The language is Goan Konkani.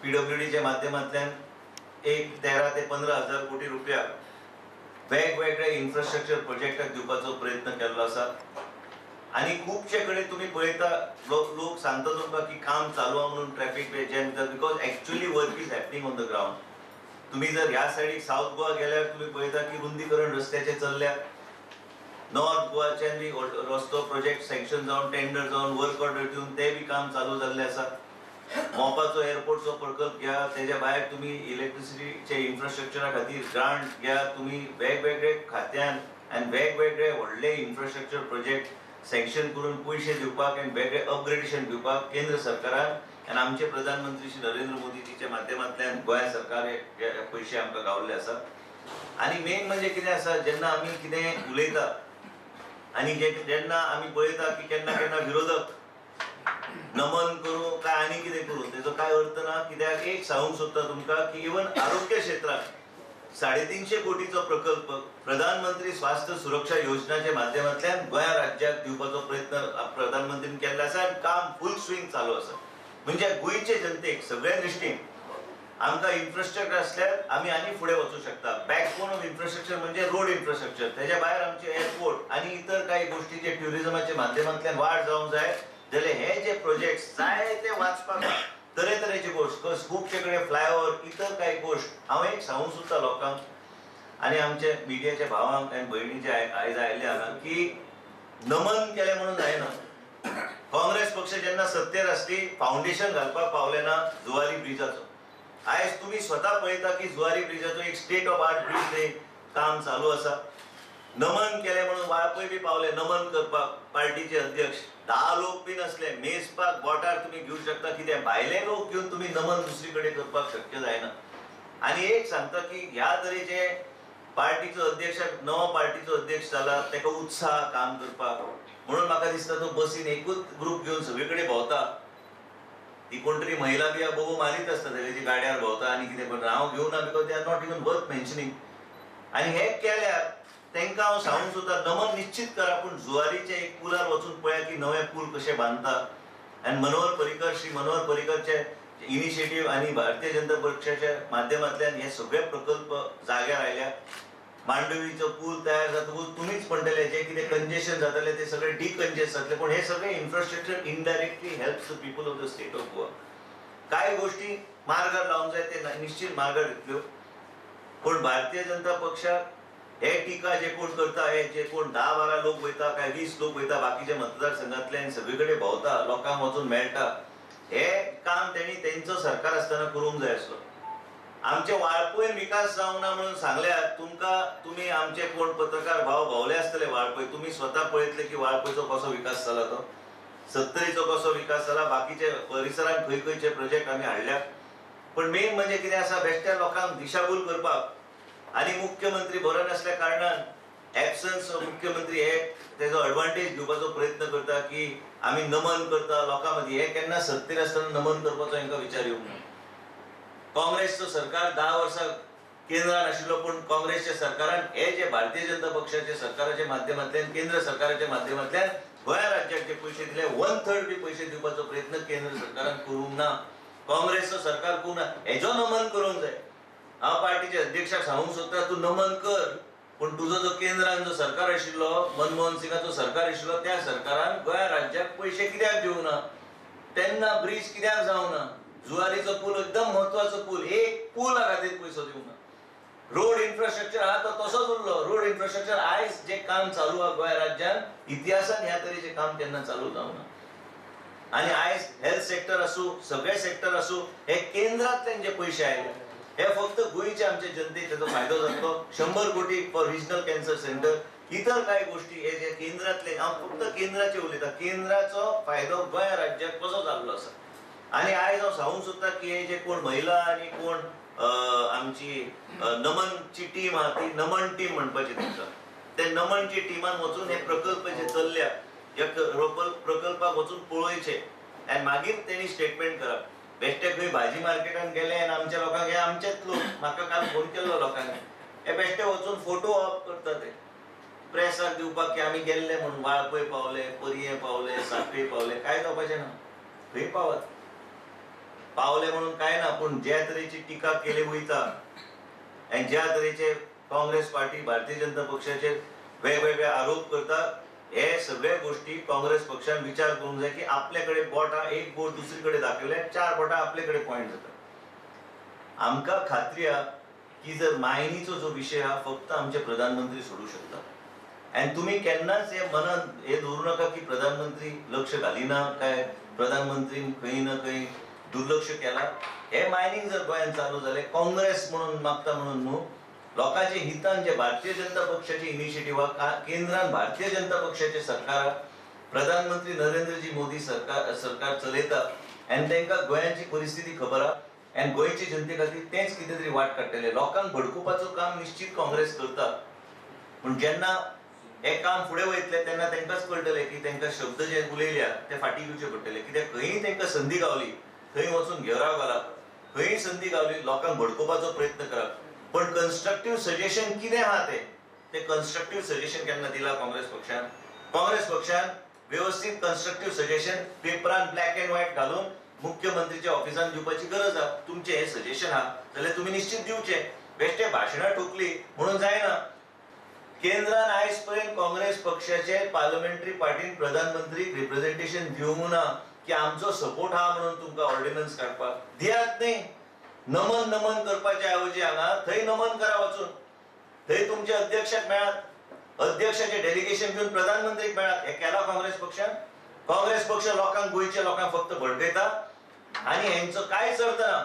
पीडब्ल्यूडीच्या माध्यमांतल्यान एक 13 ते 15 हजार कोटी रुपया वेगवेगळे इन्फ्रास्ट्रक्चर प्रोजेक्टाक दिवपाचो प्रयत्न केल्लो आसा. आनी खुबशे कडेन तुमी पळयता लोक सांगता तुमकां की काम चालू आहा म्हणून ट्रॅफिक जॅम जाता, because actually work is happening on the ground. तुमी जर ह्या सायडीक सावथ गोवा गेल्यार तुमी पळयता की रुंदीकरण रस्त्याचें चल्ल्या, नॉर्थ गोवाच्यान बी रस्तो प्रोजेक्ट सँक्शन जावन टेंडर जावन वर्क ऑर्डर दिवन ते बी काम चालू जाल्लें आसा. मोपाचो एअरपोर्टचो प्रकल्प घ्या, तेज्या भायर तुमी इलेक्ट्रिसिटीचे इन्फ्रास्ट्रक्चरा खातीर ग्रांट घ्या, तुमी वेगवेगळे खात्यान आनी वेगवेगळे व्हडले इन्फ्रास्ट्रक्चर प्रोजेक्ट सँक्शन करून पयशे दिवपाक आनी वेगळे अपग्रेडेशन दिवपाक केंद्र सरकारान आनी आमचे प्रधानमंत्री श्री नरेंद्र मोदीजीच्या माध्यमांतल्यान गोंय सरकार हे पयशे आमकां गावल्ले आसा. आनी मेन म्हणजे कितें आसा, जेन्ना आमी कितें उलयता आनी जेन्ना आमी पळयता की केन्ना केन्ना विरोधक नमन करूं काय आनी कितें करूं, तेजो कांय अर्थ ना. कित्याक एक सांगूंक सोदता तुमकां की इवन आरोग्य क्षेत्रांत 350 कोटीचो प्रकल्प प्रधानमंत्री स्वास्थ्य सुरक्षा योजनाच्या माध्यमांतल्यान गोंय राज्याक दिवपाचो प्रयत्न प्रधानमंत्रीन केल्लो आसा आनी काम फूल स्विंग चालू आसा. म्हणजे गोंयचे जनतेक सगळ्या दृश्टीन आमकां इन्फ्रास्ट्रक्चर आसल्यार आमी आनी फुडें वचूं शकता. बॅकबोन ऑफ इन्फ्रास्ट्रक्चर म्हणजे रोड इन्फ्रास्ट्रक्चर, तेज्या भायर आमचे एअरपोर्ट आनी इतर कांय गोश्टी जे ट्युरिजमाच्या माध्यमांतल्यान वाड जावंक जाय जाल्यार हे जे प्रोजेक्ट जाय ते वाचपाक तरेतरेचे गोश्ट, खुबशे कडेन फ्लायओवर इतर कांय गोश्ट. हांव एक सांगूंक सोदता लोकांक आनी आमच्या मिडियाच्या भावांक आनी भयणीचे आयज आयिल्ले हांगा की नमन केलें म्हणून जायना. काँग्रेस पक्ष जेन्ना सत्तेर आसली फावंडेशन घालपाक पावले ना जुवारी ब्रिजाचो. आयज तुमी स्वता पळयता की जुवारी ब्रिजाचो एक स्टेट ऑफ आर्ट ब्रिज काम चालू आसा. नमन केलें म्हणून वाळपय बी पावले नमन करपाक पार्टीचे अध्यक्ष, 10 लोक बी नासले, मेजपाक बोटार तुमी घेवंक शकता कितें, भायले लोक घेवन तुमी नमन दुसरी कडेन करपाक शक्य जायना. आनी एक सांगता की ह्या तरेचे पार्टीचो अध्यक्ष, नवो पार्टीचो अध्यक्ष जाला ताका उत्साह काम करपाक, म्हणून म्हाका दिसता तो बसीन एकूच ग्रूप घेवन सगळे कडेन भोंवता. ती कोण तरी महिला बी बोबो मारीत आसता तेजी गाड्यार भोंवता आनी कितें, पण हांव घेवना because they are not even worth mentioning. आनी हे केल्यार तांकां हांव सांगूंक सोदता नमन निश्चित करा, पूण जुवारीच्या एक पुलार वचून पळया की नवे पूल कशे बांदता. आनी मनोहर पर्रीकर, श्री मनोहर पर्रीकरचे इनिशिएटीव आनी भारतीय जनता पक्षाच्या माध्यमांतल्यान हे सगळे प्रकल्प जाग्यार आयल्या. मांडवीचो पूल तयार जातकूच तुमीच म्हणटले जे कितें कंजेशन जातलें ते सगळे डिकंजेस्ट जातले, पूण हे सगळे infrastructure indirectly helps the people of the state of Goa. कांय गोश्टी मार्गार लावंक जाय ते निश्चित मार्गार येतल्यो, पूण भारतीय जनता पक्षाक हे टिका जे कोण करता, हे जे कोण 10-12 लोक वयता काय 20 लोक वयता बाकीच्या मतदारसंघातले आनी सगळे कडेन भोंवता, लोकांक वचून मेळटा, हे काम तेणी तेंचो सरकार आसतना करूंक जाय आसलो. आमचे वाळपयन विकास जावंक ना म्हणून सांगल्यार तुमकां, तुमी आमचे कोण पत्रकार भाव भोंवले आसतले वाळपय, तुमी स्वता पळयतले की वाळपयचो कसो विकास जाला, तो सत्तरीचो कसो विकास जाला, बाकीचे परिसरांत खंय खंयचे प्रोजेक्ट आमी हाडल्या. पूण मेन म्हणजे कितें आसा, बेश्ट्या लोकांक दिशाभूल करपाक आनी मुख्यमंत्री बरो नासल्या कारणान एबसन्स ऑफ मुख्यमंत्री हे तेजो एडवांटेज घेवपाचो प्रयत्न करता की आमी नमन करता लोकां मदीं. हे केन्ना सत्तेर आसतना नमन करपाचो हांकां विचार येवंक ना. काँग्रेसचो सरकार 10 वर्सां केंद्रान आशिल्लो, पूण काँग्रेसच्या सरकारान हे जे भारतीय जनता पक्षाच्या सरकाराच्या माध्यमांतल्यान, केंद्र सरकाराच्या माध्यमांतल्यान गोंय राज्याक जे पयशे दिले 1/3 बी पयशे दिवपाचो प्रयत्न केंद्र सरकारान करूंक ना, काँग्रेसचो सरकार करूंक ना. हेजो नमन करूंक जाय. हांव पार्टीच्या अध्यक्षाक सांगूंक सोदता, तूं नमन कर, पूण तुजो जो केंद्रान जो सरकार आशिल्लो, मनमोहन सिंगाचो सरकार आशिल्लो, त्या सरकारान गोंय राज्याक पयशे कित्याक दिवंक ना, तेन्ना ब्रिज कित्याक जावंक ना, जुवारीचो पूल एकदम म्हत्वाचो पूल, एक पुला खातीर पयसो दिवंक ना. रोड इन्फ्रास्ट्रक्चर आहा तो तसोच उरलो. रोड इन्फ्रास्ट्रक्चर आयज जे काम चालू आहा गोंय राज्यान, इतिहासान ह्या तरेचें काम केन्ना चालू जावंक ना. आनी आयज हेल्थ सेक्टर आसूं, सगळे सेक्टर आसूं, हे केंद्रांतल्यान जे पयशे आयले हे फक्त गोंयच्या आमच्या जनतेक तेजो फायदो जातलो. 100 कोटी फॉर रिजनल कॅन्सर सेंटर, इतर कांय गोश्टी हे जे केंद्रांतले, हांव फक्त केंद्राचे उलयता, केंद्राचो फायदो गोंय राज्याक कसो जाल्लो आसा. आनी आयज हांव सांगूंक सोदता की हे जे कोण महिला आनी कोण आमची नमनची टीम आहा, ती नमन टीम म्हणपाची तुमकां, ते नमनची टिमान वचून हे प्रकल्प जे चल्ल्या ह्या प्रकल्पाक वचून पळोवचे आनी मागीर तेणी स्टेटमेंट करप. बेश्टे खंय भाजी मार्केटान गेले आनी आमच्या लोकांक, हे आमचेच लोक, म्हाका काल फोन केल्लो लोकांनी, हे बेश्टे वचून फोटो ऑफ करता ते प्रेसाक दिवपाक की आमी गेल्ले म्हणून, वाळपय पावले, पर्ये पावले, साखळी पावले, कांय जावपाचें ना, खंय पावत. पावले म्हणून काय ना, पूण ज्या तरेची टिका केली वयता आनी ज्या तरेचे काँग्रेस पार्टी भारतीय जनता पक्षाचेर वेगवेगळे आरोप करता, हे सगळे गोष्टी काँग्रेस पक्षान विचार करूंक जाय की आपले कडेन बोटां एक बोट दुसरी कडेन दाखयल्यार 4 बोटां आपले कडेन पॉयंट जाता. आमकां खात्री आहा की जर मायनीचो जो विशय आहा फक्त आमचे प्रधानमंत्री सोडू शकता. आनी तुमी केन्नाच हे मनात हे दवरूं नाका की प्रधानमंत्री लक्ष घालिना काय प्रधानमंत्री खंय ना खंय दुर्लक्ष केला. हे मायनींग जर गोंयांत चालू जालें काँग्रेस म्हणून मागता म्हणून न्हू, लोकांचे हितान जे भारतीय जनता पक्षाचे इनिशिएटिव्ह आहा, केंद्रान भारतीय जनता पक्षाचे सरकार प्रधानमंत्री नरेंद्रजी मोदी सरकार चलयता आनी तांकां गोंयांची परिस्थिती खबर आहा आनी गोंयचे जनते खातीर तेंच कितें तरी वाट काडटले. लोकांक भडकुपाचो काम निश्चित काँग्रेस करता, पूण जेन्ना हें काम फुडें वयतलें तेन्ना तांकांच कळटलें की तांकां शब्द जे उलयल्या ते फाटीं घेवचे पडटले. कित्याक खंयी तांकां संदी गावली थंय वचून घेराव घाला, खंयी संदी गावली लोकांक भडकुपाचो प्रयत्न करा. पण कन्स्ट्रक्टिव्ह सजेशन कितें आहा ते कन्स्ट्रक्टिव्ह सजेशन केन्ना दिला काँग्रेस पक्षान? काँग्रेस पक्षान व्यवस्थीत कन्स्ट्रक्टिव्ह सजेशन पेपरान ब्लॅक अँड व्हायट घालून मुख्यमंत्रीच्या ऑफिसान दिवपाची गरज आहा. तुमचें हें सजेशन आहा जाल्यार तुमी निश्चित दिवचें, बेश्टे भाशणां ठोकली म्हणून जायना. केंद्रान आयज पर्यंत काँग्रेस पक्षाचे पार्लमेंटरी पार्टीन प्रधानमंत्रीक रिप्रेझेंटेशन दिवंक ना की आमचो सपोर्ट आहा म्हणून तुमकां ऑर्डिनन्स काडपाक दियात न्ही. नमन नमन करपाचे ऐवजी हांगा थंय नमन करा वचून, थंय तुमच्या अध्यक्षाक मेळात, अध्यक्षाचे डेलिगेशन घेवन प्रधानमंत्रीक मेळात. हे केला काँग्रेस पक्षान? काँग्रेस पक्ष लोकांक गोंयच्या लोकांक फक्त भडकयता आनी हेंचो कांयच अर्थ ना.